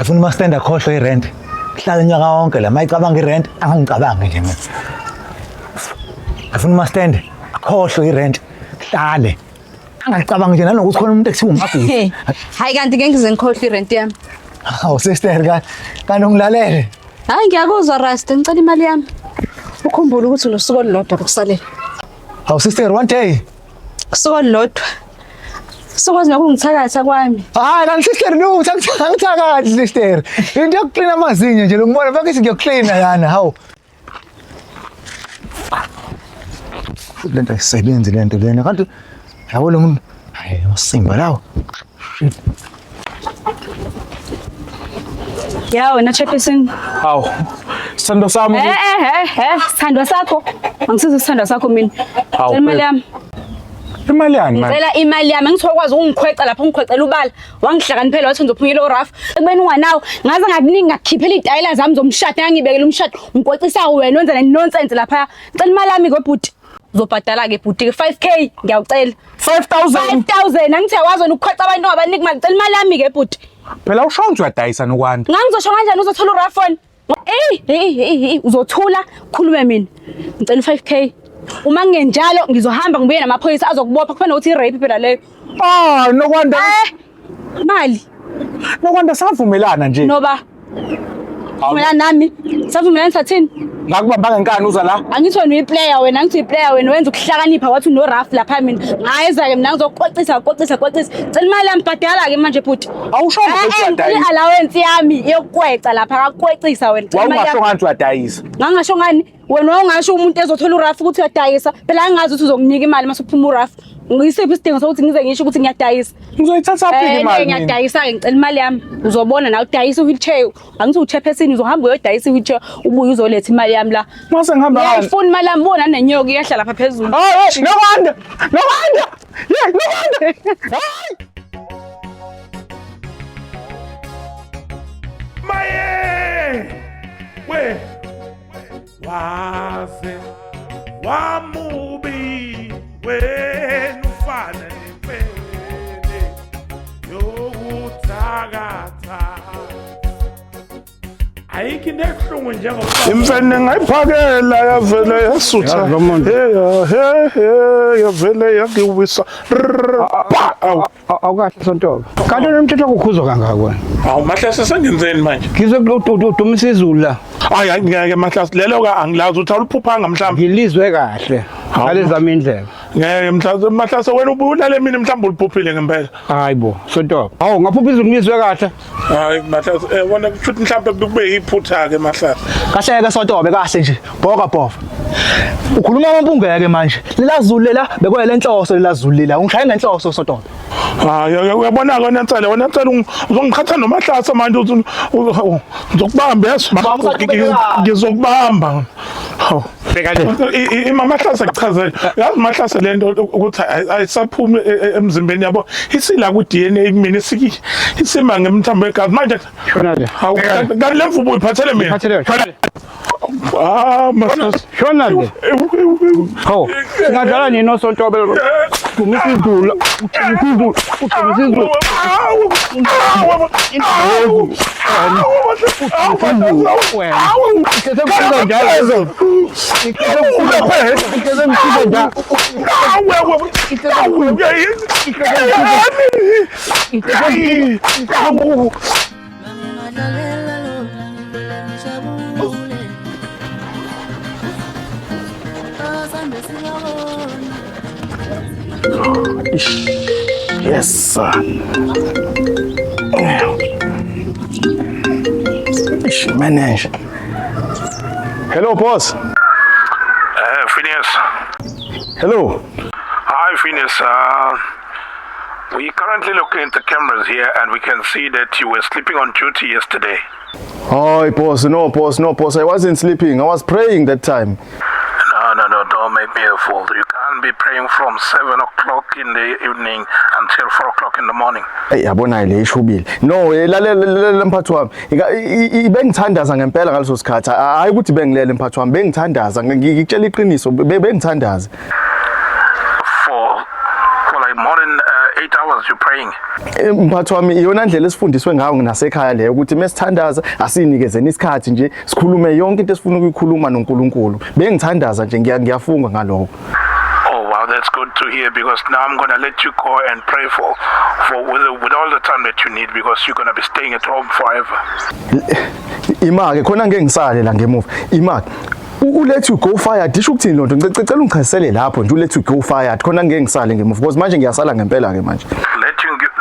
Ngifuna uma stand akhohlwe irent. Kuhlala unyaka wonke la mayicabanga irent angangicabangi nje mina. Ngifuna uma stand akhohlwe irent. Hlale. Angacabangi nje nanokuthi khona umuntu ekuthiwa umabhizi. Hayi kanti ngeke ngize ngikhohlwe irent yami. Hawu sister ka kanti ungilalele. Hayi ngiyakuzwa Rasta, ngicela imali yami. Ukhumbule ukuthi unosuku olulodwa lokusalela. Hawu sister one day. Usuku olulodwa. Sokwazi nokungithakatha kwami. Hayi kanti sister lutho angithakathi sister. Into yokuklina amazinyo nje lokubona bakithi ngiyoklina yana hawu. Lento ayisebenzi lento lena kanti yabo lo muntu hayi usimba lawo. Ya wena chairperson. Hawu. Sithando sami. Eh eh eh eh sithandwa sakho. Angisizi isithandwa sakho mina. Hawu, Cela imali yami. Imali yani manje? Ngicela imali yami angithokwazi ukungikhweca lapho ngikhwecela ubala. Wangihlakaniphela wathi ngizophunyela orafu. Ekubeni unganawo ngaze ngakuningi ngakukhiphela izitayela zami zomshado ngangibekela umshado. Ngikwecisa wena wenza le nonsense lapha. Ngicela imali yami ke bhuti. Uzobhadala ke bhuti ke 5k ngiyawucela. 5000. 5000 angithi uyakwazi wena ukukhweca abantu ongabaniki imali. Ngicela imali yami ke bhuti. Phela usho nje uyadayisa nokwanda. Ngangizosho kanjani uzothola urafoni? Ey, hey hey hey uzothula khulume mina. Ngicela u5k. Uma kungenjalo ngizohamba ngibuye namaphoyisa azokubopha kufana nokuthi i-rape phela leyo. Ah, Nokwanda. Eh, mali Nokwanda savumelana nje. noba vumelana nami. Savumelana sathini? Ngakubamba ngenkani uza la. Angithi wena uyiplayer wena, angithi uyiplayer wena wenza ukuhlakanipha wathi uno-rough lapha mina. Ngayeza ke mina ngizokukocisa, kocisa, kocisa. Cela imali yami bhadala ke manje bhuti. Awusho Eh, ukuthi eh, ngicela uyadayisa. i-allowance yami yokukweca lapha akakwecisa wena. Cela imali Wawungasho yami. ngathi uyadayisa. Ngangasho ngani? Wena wawungasho umuntu ezothola urafu ukuthi uyadayisa. Phela angazi ukuthi uzonginika imali mase uphuma urafu. Ngisiphi isidingo sokuthi ngize ngisho ukuthi ngiyadayisa? Ngizoyithatha phi Eh, imali mina? ngiyadayisa-ke ngicela imali yami. Uzobona nawe udayisa i-wheelchair. Angithi uchairperson uzohamba uyodayisa i-wheelchair ubuye uzoletha imali yami la. Mase ngihamba ngani? Ngiyayifuna imali yami bona nenyoka iyehla lapha phezulu. Oh, hey, Nokwanda! Nokwanda! Yeah, Nokwanda! Hayi! Maye! We! Waze wamubi wena ufana nemfene yokuthakatha. Ayikho into ebuhlungu njengoba Imfene ngayiphakela yavele yasutha. Yazi lo muntu. Hey hey hey yavele yangiwisa. Rrrr, Pa! Awu. Awukahle Sontoba. Kanti unomthetho wokukhuzwa kangaka wena. Hawu Mahlase sengenzeni manje? Ngizwe udumisa izulu la. Hayi hayi ngeke Mahlase lelo ka angilazi ukuthi awuliphuphanga mhlawumbe. Ngilizwe kahle. Ngalezami indlela. Ngeke mhlawumbe Mahlase wena ubulale mina mhlawumbe uliphuphile ngempela. Hayi bo, Sontoba. Hawu ngaphupha izulu ngizwe kahle. Hayi Mahlase wona kushuthi mhlawumbe kube iphutha ke Mahlase. Kahle ke Sontobe kahle nje. Bhoka bhova. Ukhuluma amampungeke manje. Lela zulu lela bekwele enhloso lela zulu lela. Ungishaye ngenhloso Sontobe. Hayi uyabona ke wena Nsele wena Nsele uzongiqhatha noMahlase manje ngizokubamba yeso. Ngizokubamba. Hawu. Bheka le. Imamahlase kuchazela. Yazi Mahlase lento ukuthi ayisaphumi emzimbeni yabo. Isila ku DNA kumina isiki isima ngemthambo yegazi manje. Shona le. Hawu kanti le mvubu uyiphathele mina. Iphathele wena. Ah Mahlase. Shona le. Hawu. Singadlala nini noSontobe? Dumisa izulu. Dumisa izulu. Dumisa izulu. Yes sir. Ish, manager. Hello boss. Phineas. Hello. Hi, Phineas. We currently looking at the cameras here and we can see that you were sleeping on duty yesterday. Hi boss, no boss, no boss. I wasn't sleeping. I was praying that time. No, no, no, don't make me a fool. You can't be praying from 7 o'clock in the evening until 4 o'clock in the morning. Hey yabona le ishubile. No, lalela mphathi wami. Bengithandaza ngempela ngaleso sikhathi. Hayi ukuthi bengilele mphathi wami, bengithandaza. Ngikutshela iqiniso, bengithandaza. For like more than 8 hours. was you praying? Mphathi wami, iyona ndlela esifundiswe ngayo nasekhaya leyo ukuthi mesithandaza asinikezeni isikhathi nje sikhulume yonke into esifuna ukuyikhuluma noNkulunkulu. Bengithandaza nje ngiyafunga ngalokho. Oh wow, that's good to hear because now I'm gonna let you go and pray for with all the time that you need because you're gonna be staying at home forever. Imake khona ngeke ngisale la ngemuva. Imake u-let you go fired isho ukuthini lonto? Ngicela ungichazisele lapho nje u-let you go fired khona ngeke ngisale ngemuva because manje ngiyasala ngempela ke manje.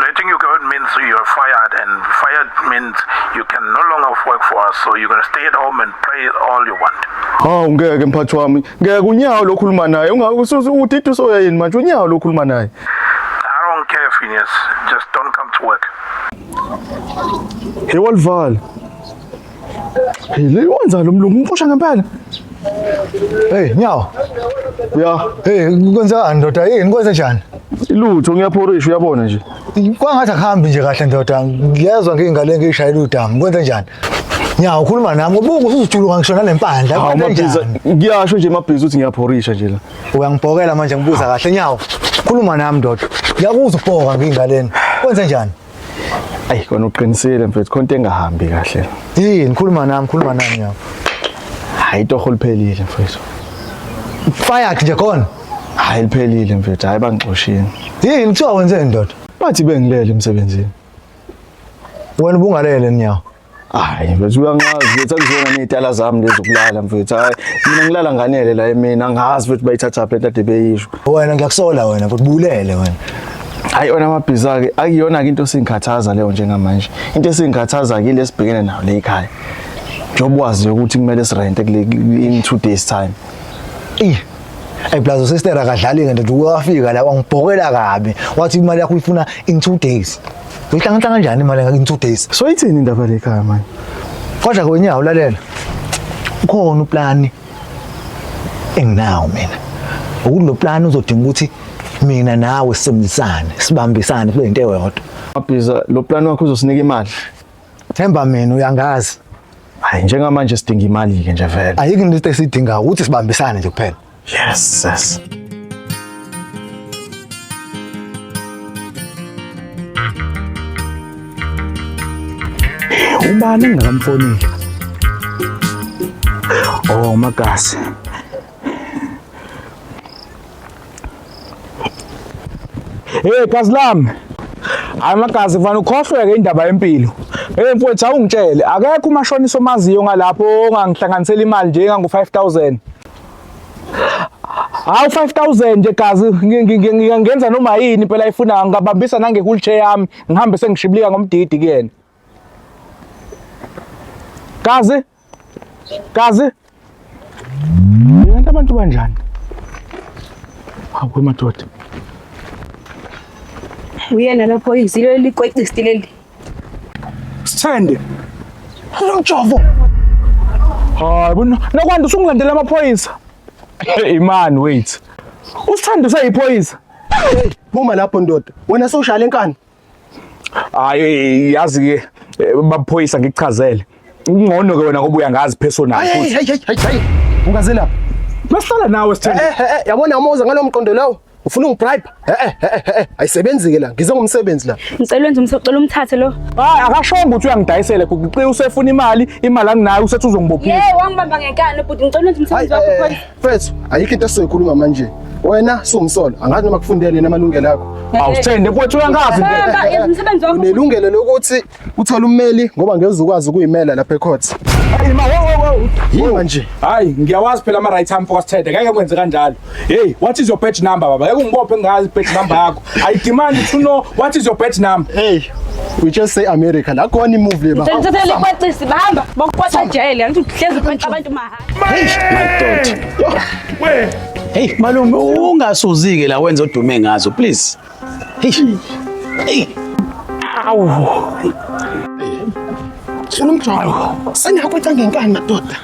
Letting you go means you're fired, and fired means you can no longer work for us. So you're gonna stay at home and pray all you want. Hawu ngeke mphathi wami, ngeke unyawo lokhuluma naye. Udida usoya yini manje unyawo lokhuluma naye. I don't care, Phineas. Just don't come to work. Hey walivala. Hey le wenza lo mlungu umxosha ngempela. Hey, Nyawo. Ya, Hey, kwenzekani ndoda? Yini kwenze njani? Lutho ngiyaphorisha uyabona nje. Kwangathi akuhambi nje kahle ndoda. Ngiyezwa ngingale ngishayela udamu. Kwenze njani? Nyawo ukhuluma nami ngoba usuzujuluka ngisho nalempandla. Hawu Kwenze mabhiza, njani? ngiyasho nje mabhiza ukuthi ngiyaphorisha nje la. Uyangibhokela manje ngibuza kahle Nyawo. Khuluma nami ndoda. Ngiyakuzwa ubhoka ngingaleni. Kwenze njani? Ayi kona uqinisile mfethu, khona into engahambi kahle. Yini khuluma nami, khuluma nami Nyawo. Hayi itoho liphelile mfethu. Fired nje khona. Hayi liphelile mfethu, hayi bangixoshile. Yini kuthiwa wenzeni ndoda? Bathi bengilele emsebenzini. Wena ubungalele Nyawo. Hayi mfethu uyangazi mfethu akuzona nezitala zami lezi zokulala mfethu. Hayi mina ngilala nganele la emini, angazi mfethu bayithatha phi lento beyisho. Wena ngiyakusola wena futhi bulele wena. Hayi ona amabhiza ke akuyona ke into esingikhathaza leyo njengamanje. Into esingikhathaza ke lesibhekene nayo le ekhaya. Njengoba wazi ukuthi kumele sirente kule in 2 days time. Eh. Hey Plazo sister akadlali ke ndoda wafika la wangibhokela kabi. Wathi imali yakho uyifuna in 2 days. Uyihlanganisa kanjani imali in 2 days? So ithini indaba le ekhaya manje? Kodwa kwenyawo lalela. Ukhona uplani enginawo mina. Ukuthi lo plan uzodinga ukuthi mina nawe sisebenzisane, sibambisane kube into eyodwa. Mabhiza lo plan wakho uzosinika imali. Themba mina uyangazi. Hayi njengamanje sidinga imali ke nje vele. Ayikho into esidingayo ukuthi sibambisane nje kuphela. Yes, yes. Ubani engingakamfoneli? Oh magasi. Hey gazi lami. Hayi magazi mfana ukhohlweke indaba yempilo. Hey mfowethu awungitshele akekho umashonisa omaziyo ngalapho ongangihlanganisela imali nje engango 5000. Hawu 5000 nje gazi ngingenza noma yini phela ifuna ngabambisa nange wheelchair yami ngihambe sengishibilika ngomdidi kuyena. Gazi Gazi Kanti abantu banjani? Hawu madoda. Uyena lapho izilo likwecisti leli. Sithende. Lo mjovo. Hayi bona nokwanda usungilandela amaphoyisa. Imani wait. Usithande useyiphoyisa. Hey, phuma lapho ndoda. Wena sewushaya lenkani. Hayi yazi ke baphoyisa ngikuchazele. Ungcono ke wena ngoba uyangazi personal Hey futhi. hey hey hey hey. Ungaze lapha. Besihlala nawe Sithende. Eh yabona uma uza ngalomqondo lowo ufuna ungibribe? Eh ayisebenzi ke la. Ngize ngomsebenzi la. Ngicela wenze umsocela umthathe lo. Hayi akashongo ukuthi uyangidayisela kuqi usefuna imali, imali anginayo usethi uzongibophisa. Yey wangibamba ngenkani bhuti ngicela wenze umsebenzi wakho phoyisa. Mfethu, ayikho into esizoyikhuluma manje. Wena sumsolo, angazi noma kufundele namalungelo akho. Awu Sithende mfowethu uyangazi nje. Hamba yenza umsebenzi wakho. Unelungelo lokuthi uthole ummeli ngoba ngeke uzukwazi ukuyimela lapha ecourt. Hayi ma wo wo wo. Yima nje. Hayi ngiyawazi phela ama right time for Sithende ngeke kwenze kanjalo. Hey, what is your badge number baba? Ngeke ungibophe ngingazi badge number yakho. I demand to know what is your badge number. Hey, we just say America. La khona imove le ba. Ngicela uthathe likwecisi bahamba bokuqotha ejele angithi uhlezi uqoqa abantu mahhala. My God. We Hey malume ungasuzike la wenza odume ngazo please. Hey. Hey. awu Sona umjovo. Senakweca ngenkani madoda.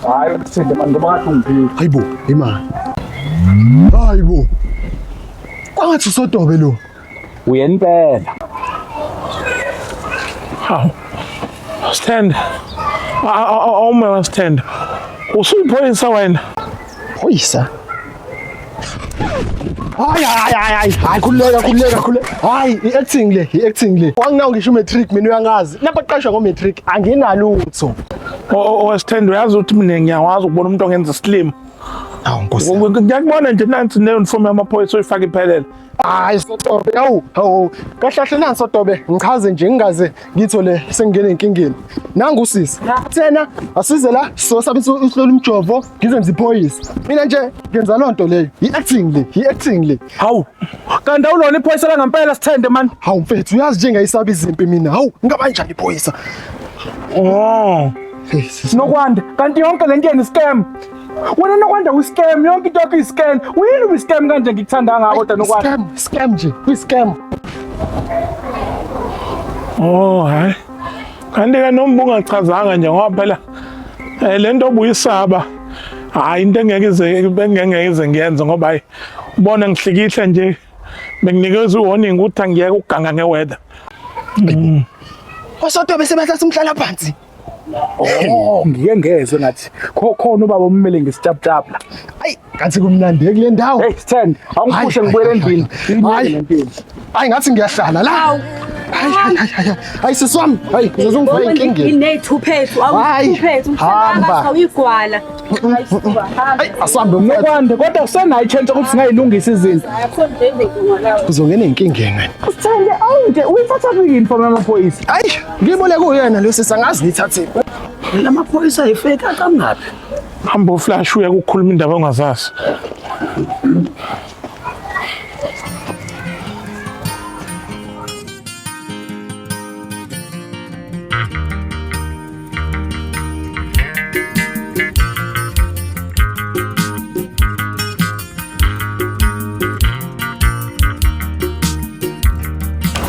Hayi Sithende manje ngoba kade ungiphile. Hayibo, imali. Hayibo. Kwangathi usodobe lo. Uyena impela. Hawu. Sithende. Awume Sithende. Usuyiphoyisa wena. Phoyisa. Hayi hayi hayi hayi hayi khululeka khululeka khululeka. Hayi i-acting le i-acting le. Wanginawo ngisho umatric mina uyangazi. Lapha qashwa ngomatric anginalutho. Owesithende uyazi ukuthi mina ngiyakwazi ukubona umuntu ongenza isilima. Hawu nkosi. Ngiyakubona nje nansi ne-uniform yamaphoyisa oyifaka iphelele. Hayi Sotobe hawu hawu kahle kahle nansi Sotobe ngichaze nje ngingaze ngithole sengingena enkingeni. Nangu usisi. Thena asize la so sabe usilola umjovo ngizenze iphoyisa. Mina nje ngenza lonto leyo. I-acting le, i-acting le. Hawu. Kanti awulona iphoyisa la ngempela sithende man. Hawu mfethu uyazi nje ngayisaba izimpi mina. Hawu ngingaba njani iphoyisa? Oh. Hey, sisi. Nokwanda, kanti yonke lento yenu scam. Wena Nokwanda uyi-scam, yonke into yakho iyi-scam. Uyini uyi-scam kanje ngikuthanda ngako kodwa Nokwanda. Scam, scam nje, kwi-scam. Oh hayi. Kanti ke noma ungachazanga nje ngoba phela lento obuyisaba hayi into engeke ize bengeke ize ngiyenze ngoba hayi ubona ngihlikihle nje benginikeza uwarning ukuthi angiyeke ukuganga ngeweather. Osotobe sebathatha umhlala phansi. Oh, ngike ngezwe ngathi khona ubaba ummele ngesitaputap la. Ayi, ngathi kumnandi kule ndawo. Hey, Sithende, awungiphushe Hayi, ngibuyele hayi, endlini. hayi. Hayi lempilo. Hayi ngathi ngiyahlala la. Hayi hayi hayi hayi. Hayi sisi wami, hayi ngizoze ngifake enkingeni. Iney'thuphethu, Hayi, awuyithuphethu, hamba. awuyigwala. Hayi, suka, hamba. Hayi asambe mfethu. Nokwanda, kodwa usenayo i-chance ukuthi singayilungisa izinto. Akho nto ezodingakalayo. Uzongena enkingeni wena. Sithende, awunje uyithatha kuyini form yamaphoyisa? Hayi, ngibone kuyena lo sisi angazi ngithathile. Lamaphoyisa ayifake aqhamukaphi? Hamba uflash uya ukukhuluma indaba ongazazi.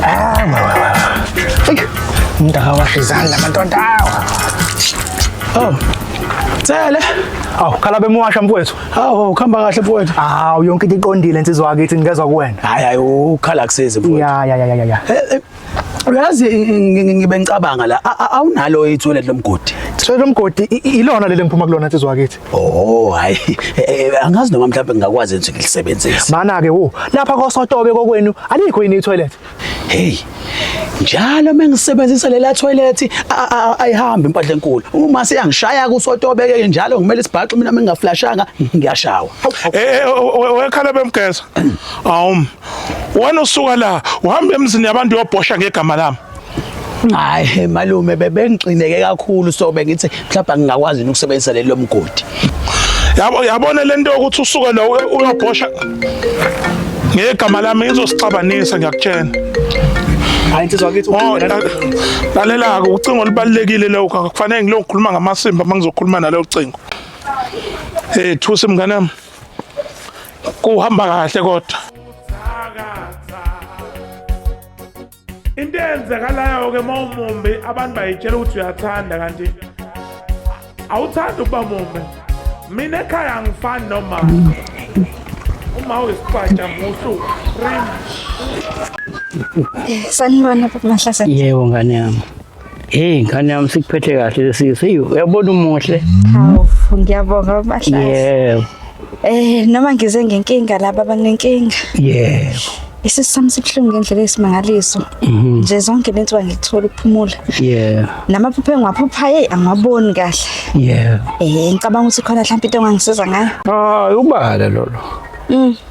Hayi, umuntu akawasha izandla madoda. Oh. Tsele. Awu khala bemuwasha mfowethu. Hawu ukhamba kahle mfowethu. Awu yonke into iqondile insizwa wakithi ngezwa kuwena. Hayi hayi ukhala kusizi mfowethu. Ya ya ya ya ya. Uyazi ngibe ngicabanga la awunalo itoilet lomgodi. Toilet lomgodi ilona leli ngiphuma kulona insizwa wakithi. Oh hayi angazi noma mhlawumbe ngingakwazi nje ngilisebenzise. Mana ke wo lapha koSotobe kokwenu alikho yini itoilet? Hey njalo mengisebenzisa lela toilet ayihambi impahla enkulu. Uma seyangishaya kuSotobe ke njalo ngimele sibhaxe mina mengingaflashanga ngiyashawa. Wekhala bemgeza. Awum. Wena usuka la uhamba emzini yabantu uyobhosha ngegama lami. Hayi malume bebengixineke kakhulu so bengithi mhlawumbe ngingakwazi ukusebenzisa lelo mgodi. Yabo yabona lento yokuthi usuke la uyobhosha ngegama lami izosixabanisa ngiyakutshela. Hayi insizwa wakithi. Oh, lalela ke ucingo olubalekile lokho akufanele ngilokukhuluma ngamasimba mangizokhuluma nalo ucingo. Thusi mngane wami. Kuhamba kahle kodwa. Into eyenzekalayo ke mawumumbi abantu bayitshela ukuthi uyathanda kanti awuthandi ukuba mumbi. Mina ekhaya angifani noma uma uyisipatsha muhlu. Sanibona baba Mahlase. Yebo ngane yami. Hey ngane yami sikuphethe kahle lesisi. Hey uyabona umuhle. Hawu ngiyabonga baba Mahlase. Yebo. Noma ngize ngenkinga la baba nginenkinga. Yebo. Isisu sami sibuhlungu ngendlela eyisimangaliso. Nje zonke lensuku angikuthola ukuphumula. Yebo. Namaphupho engiwaphupha hey angiwaboni kahle. Yebo. Ngicabanga ukuthi khona mhlawumbe into ongangisiza ngayo. Ah ubala lolo.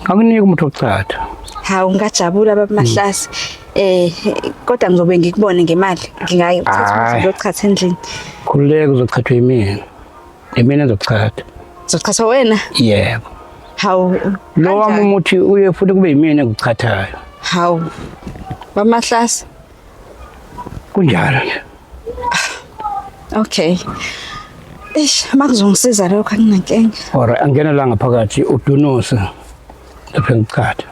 Akunika umuntu ochatha. Hawu ngajabula baba Mahlase. Kodwa ngizobe ngikubone ngemali. Ngingayithatha Hhayi. ngiyochatha endlini. Khululeka uzochathwa yimina. Yimina engizochatha. Uzochatha wena? Yebo. Hawu. Lo wami kanjani? umuthi uye futhi kube yimina engikuchathayo. Hawu. Baba Mahlase. Kunjalo nje. Okay. Eish, makuzongisiza lokho anginankinga. Ora angena la ngaphakathi udunuse. Lapho ngichatha.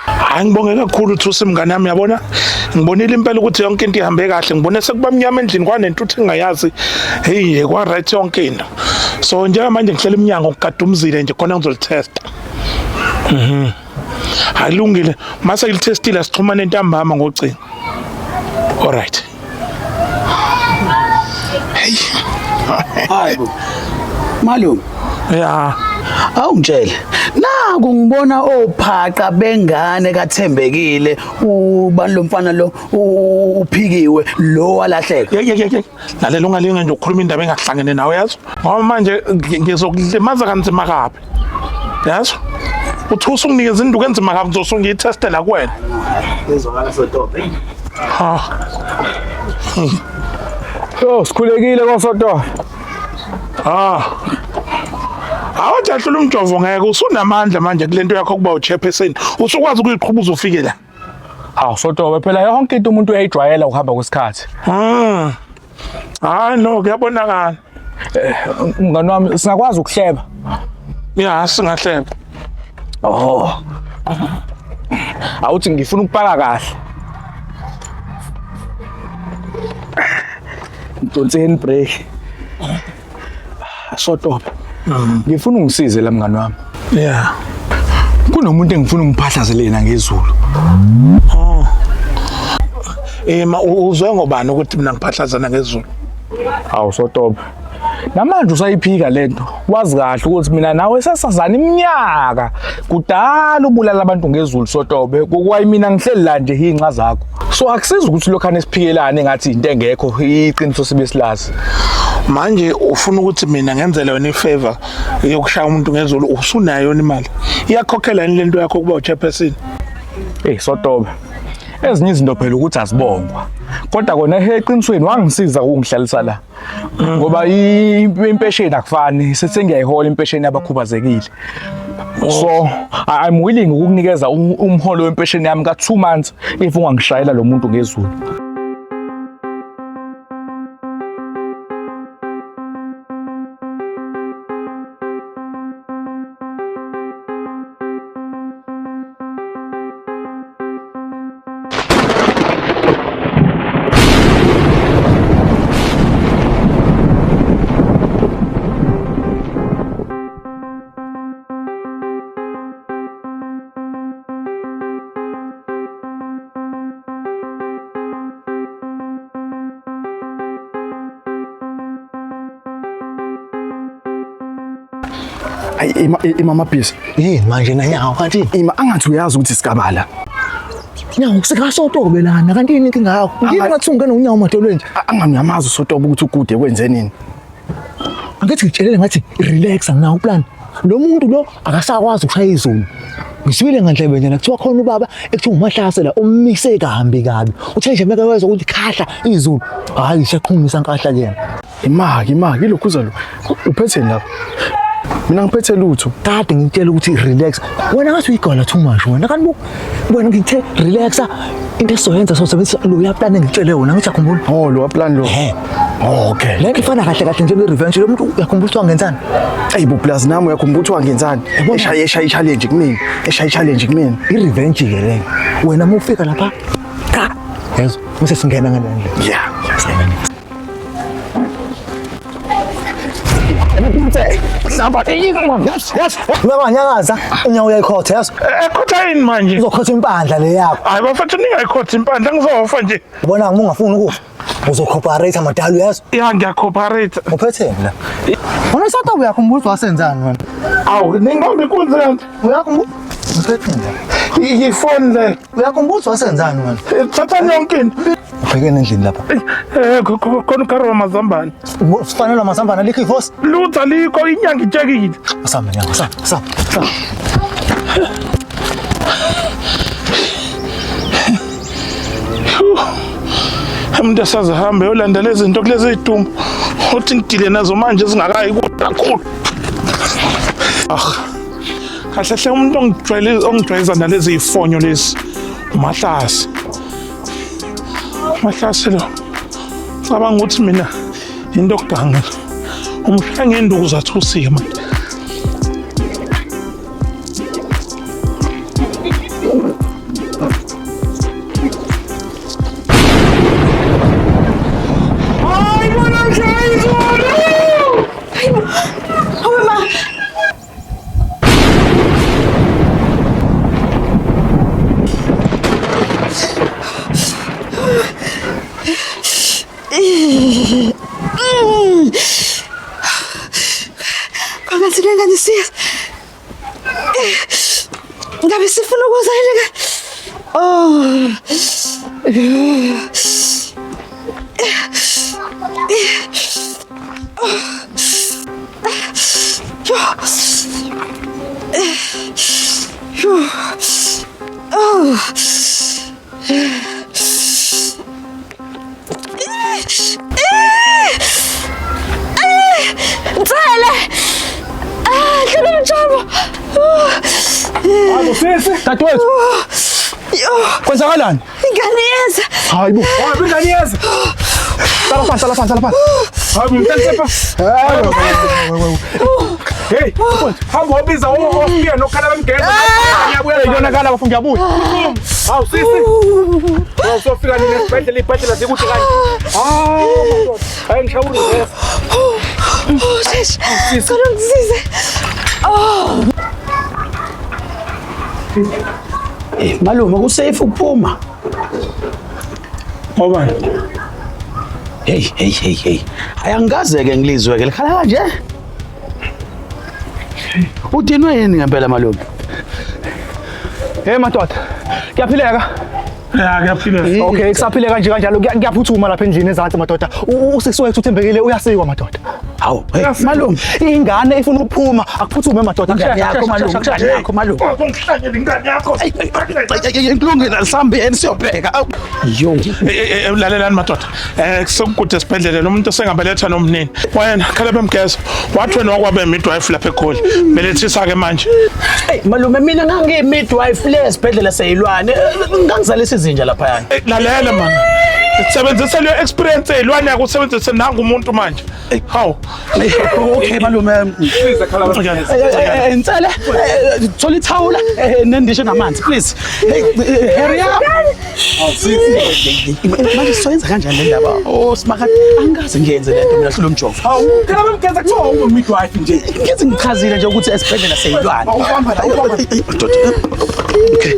Hayi ngibonge kakhulu Thusi mngane wami yabona ngibonile impela ukuthi yonke into ihambe kahle ngibone sekuba mnyama endlini kwanentuthu engayazi hey kwa right yonke into so njengamanje ngihlela iminyango ngigada umzile nje khona ngizolitesta. Hayi lungile mase ngilithestile sixhumane ntambama ngocingo. All right. Hey. Hayibo. Malume. Ya. Awungitshele. Naku ngibona ophaqa bengane kaThembekile ubani lo mfana lo uphikiwe lo walahleka. Yeke yeke yeke. Lalela ungalinge nje ukukhuluma indaba engahlangene nawe yazi. Ngoba manje ngizokulimaza kanzima kabi. Yazi? Uthi usunginikeza induku enzima kabi ngizosungiyithestela kuwena. Yezwakala sotobe. Ha. Yo, sikhulekile kosotobe. Ah. Awujahlula umjovo ngeke usunamandla manje kulento yakho kuba uchairperson. Usukwazi ukuyiqhuba uzofike la. Hawu Sotobe phela yonke into umuntu uyayijwayela ukuhamba kwesikhathi. Hayi no kuyabonakala. Eh, mngani wami singakwazi ukuhleba. Ya singahleba. Oh. Awuthi ngifuna ukupaka kahle. Ngidonse handbrake. Sotobe. Ngifuna ungisize la mngani wami. Yeah. Kunomuntu engifuna ungiphahlazele yena ngezulu. Oh. Eh ma uzwe ngobani ukuthi mina ngiphahlazana ngezulu? Hawu Sotobe. Namanje usayiphika lento. Wazi kahle ukuthi mina nawe sasazana iminyaka. Kudala ubulala abantu ngezulu Sotobe. Kokwayi mina ngihleli la nje inxa zakho. So akusizi ukuthi lokhane siphikelane ngathi into engekho iqiniso sibe silazi. Manje ufuna ukuthi mina ngenzele wena ifavor yokushaya umuntu ngezulu usunayo yona imali. Iyakhokhela yini lento yakho kuba uchairperson? Hey Sotobe. Ezinye izinto phela ukuthi azibongwa. Kodwa kona eqinisweni wangisiza ukungihlalisa la. Ngoba impesheni akufani, sengiyayihola impesheni yabakhubazekile. So I'm willing ukukunikeza umholo wempesheni yami ka 2 months if ungangishayela lo muntu ngezulu. Ayi ima ima mabhizi. Yini manje nanyawo kanti? Ima angathi uyazi ukuthi sikabala. Nyawo sikasotobe lana kanti yini inkinga yakho? Yini ngathi ungena unyawo madolweni nje? Angami uyamazi usotobe ukuthi ukude kwenze nini. Angithi ngitshelele ngathi relax anginawo plan. Lo muntu lo akasakwazi ukushaya izulu. Ngisibile ngandlebe nje kuthiwa khona ubaba ekuthiwa uMahlase la ummise kambi kabi. Uthe nje meke wezwa ukuthi khahla izulu. Hayi siyaqhumisa nkahla kuyena. Imaki imaki ilokhuza lo. Uphetheni lapha? Mina ngiphethe lutho. Kade ngitshela ukuthi relax. Wena ngathi uyigala too much wena. Kanti wena ngithe relaxa into esizoyenza sosebenzisa lo plan engitshele wona ngithi akhumbula. Oh lo plan lo. Ehhe. Oh, okay. Le nto ifana kahle kahle njenge revenge lo muntu uyakhumbula ukuthi wangenzani? Ey bo plus nami uyakhumbula ukuthi wangenzani? Eshaya eshaya challenge kumina. Eshaya challenge kumina. I revenge ke le. Wena uma ufika lapha cha. Yezwa, bese singena ngale ndlela. Yeah. Yes, uyabanyakaza unyawo uyayikhotha yazi. Ekhotha yini manje? Uzokhotha impandla le yakho. Hayi bafethu ningayikhotha impandla ngizofa nje. Ubona uma ungafuni ukufa uzocooperate madala uyazi. Ya ngiyacooperate. Uphetheni la? Wena sata uyakhumbula ukuthi wasenzani wena? Awu ningibambe inkunzi kanti. Uyakhumbula? Uphetheni la? Ifoni le. Uyakhumbula ukuthi wasenzani wena? Thatha yonke into. Ubhekene endlini lapha. Eh khona ukharo wamazambane. Sifanele amazambane alikho ivosi. Lutho alikho inyanga itshekile. Asambe nyanga, asambe, asambe, asambe. Umuntu asazihambe yolandela izinto kulezi zidumbu uthi ngidile nazo manje zingakayi kude kakhulu. Ah. Kahle hle umuntu ongijwayele ongijwayeza nalezi zifonyo lezi uMahlase. Mahlase lo. Cabanga ukuthi mina into okuganga. Umshaya ngenduku zathusike manje. Hawe ma. Woza yini? Oh. Oh. Nsele! Ah, hlola umjabo. Hayibo sisi, dadewethu. Yo, Kwenzakalani? ingane yeza. Hayibo, hayibo ingane yeza. Sala phansi, sala phansi, sala phansi. Hayibo, mntansepa. Hey, hamba ubiza ofika nokhala bamgeza. Ngiyabuya kuyonakala bafo ngiyabuya. Hawu sisi. Hawu sofika nini esibhedlela ibhedlela zikude kanje. Hawu madoda. Hayi ngishawura uvesa. Oh, sheshe. Cela ungisize. Oh. Eh, malume kusafe ukuphuma. Ngobani? Hey, hey, hey, hey. Hayi angikaze ke ngilizwe ke likhala kanje. Udinwe yini ngempela malume? Hey madoda. Kuyaphileka. Ya kuyaphileka. Okay, kusaphileka nje kanjalo kuyaphuthuma lapha endlini ezansi madoda. Usisi wethu uthembekile uyasikwa madoda. Hawu, hey malume. Ingane ifuna ukuphuma, akuphuthume madoda. Ingane yakho malume, ingane yakho malume. Ungihlanyela ingane yakho. Kulungile asihambeni siyobheka. Awu. Yo. Lalelani madoda. Sekukude esibhedlela lo muntu osengabeletha nomnini. Wena khala bemgeza. Wathi wena wakwabe midwife lapha eGoli. Belethisa ke manje. Hey malume mina ngangiyi midwife le esibhedlela seyilwane. Ngangizalisa izinja lapha. Lalela man. Sebenzisa leyo experience eyilwane yakho usebenzise nangu umuntu manje. Hawu. Okay malume. Nsele thola ithawula nendishe namanzi please. Hey hurry up. Manje soyenza kanjani le ndaba? Oh simakade angikaze ngiyenze le nto mina hlula umjovo. Hawu, phela bamgeza kuthiwa uwe midwife nje. Ngithi ngichazile nje ukuthi esibhedlela seyilwane. Awubamba la, awubamba. Madoda. Okay.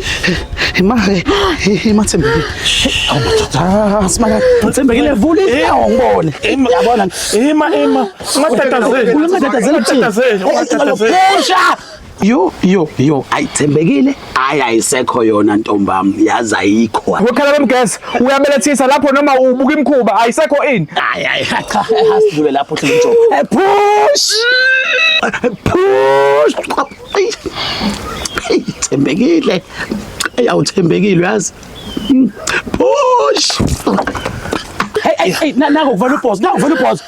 Ima ima Thembekile. Awu madoda, simakade. Thembekile vula inyawo ngibone. Yabona. Ima ima. Ungatatazeli. Ungatatazeli Ungatatazeli. Ungatatazeli. Phusha. Yo yo yo, ayithembekile. Hayi ayisekho yona ntombami, yazi ayikho. Ukhala bemgeza, uyabelethisa lapho noma ubuka imikhuba, ayisekho ini. Hayi hayi cha, asidlule lapho hlula umjovo. Push. Push. Hey, Thembekile. Hey, awuthembekile uyazi. Push. Hey hey hey, nako kuvala ubhozo, nako kuvala ubhozo.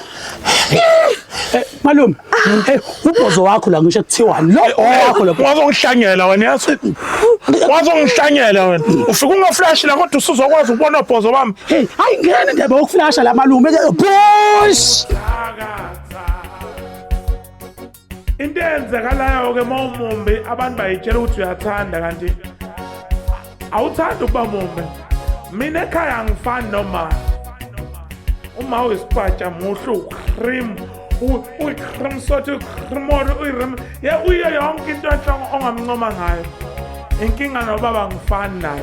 Malume, hey ubhozo wakho la ngisho kuthiwani lo owakho lo. Wazongihlanyela wena yazi. Wazongihlanyela wena. Ufika ungaflash la kodwa usuzokwazi ukubona ubhozo bami. Hey, hayi ngene ndaba yokuflasha la malume. Push. Into eyenzekalayo ke mawumumbi abantu bayitshela ukuthi uyathanda kanti awuthandi ukuba mumbi. Mina ekhaya angifani noma uma uyisipatsha muhle ucream uyi-cream sothi uyi-cream uyi-rim ye uyiyo yonke into enhle ongamncoma ngayo. Inkinga nobaba angifani naye.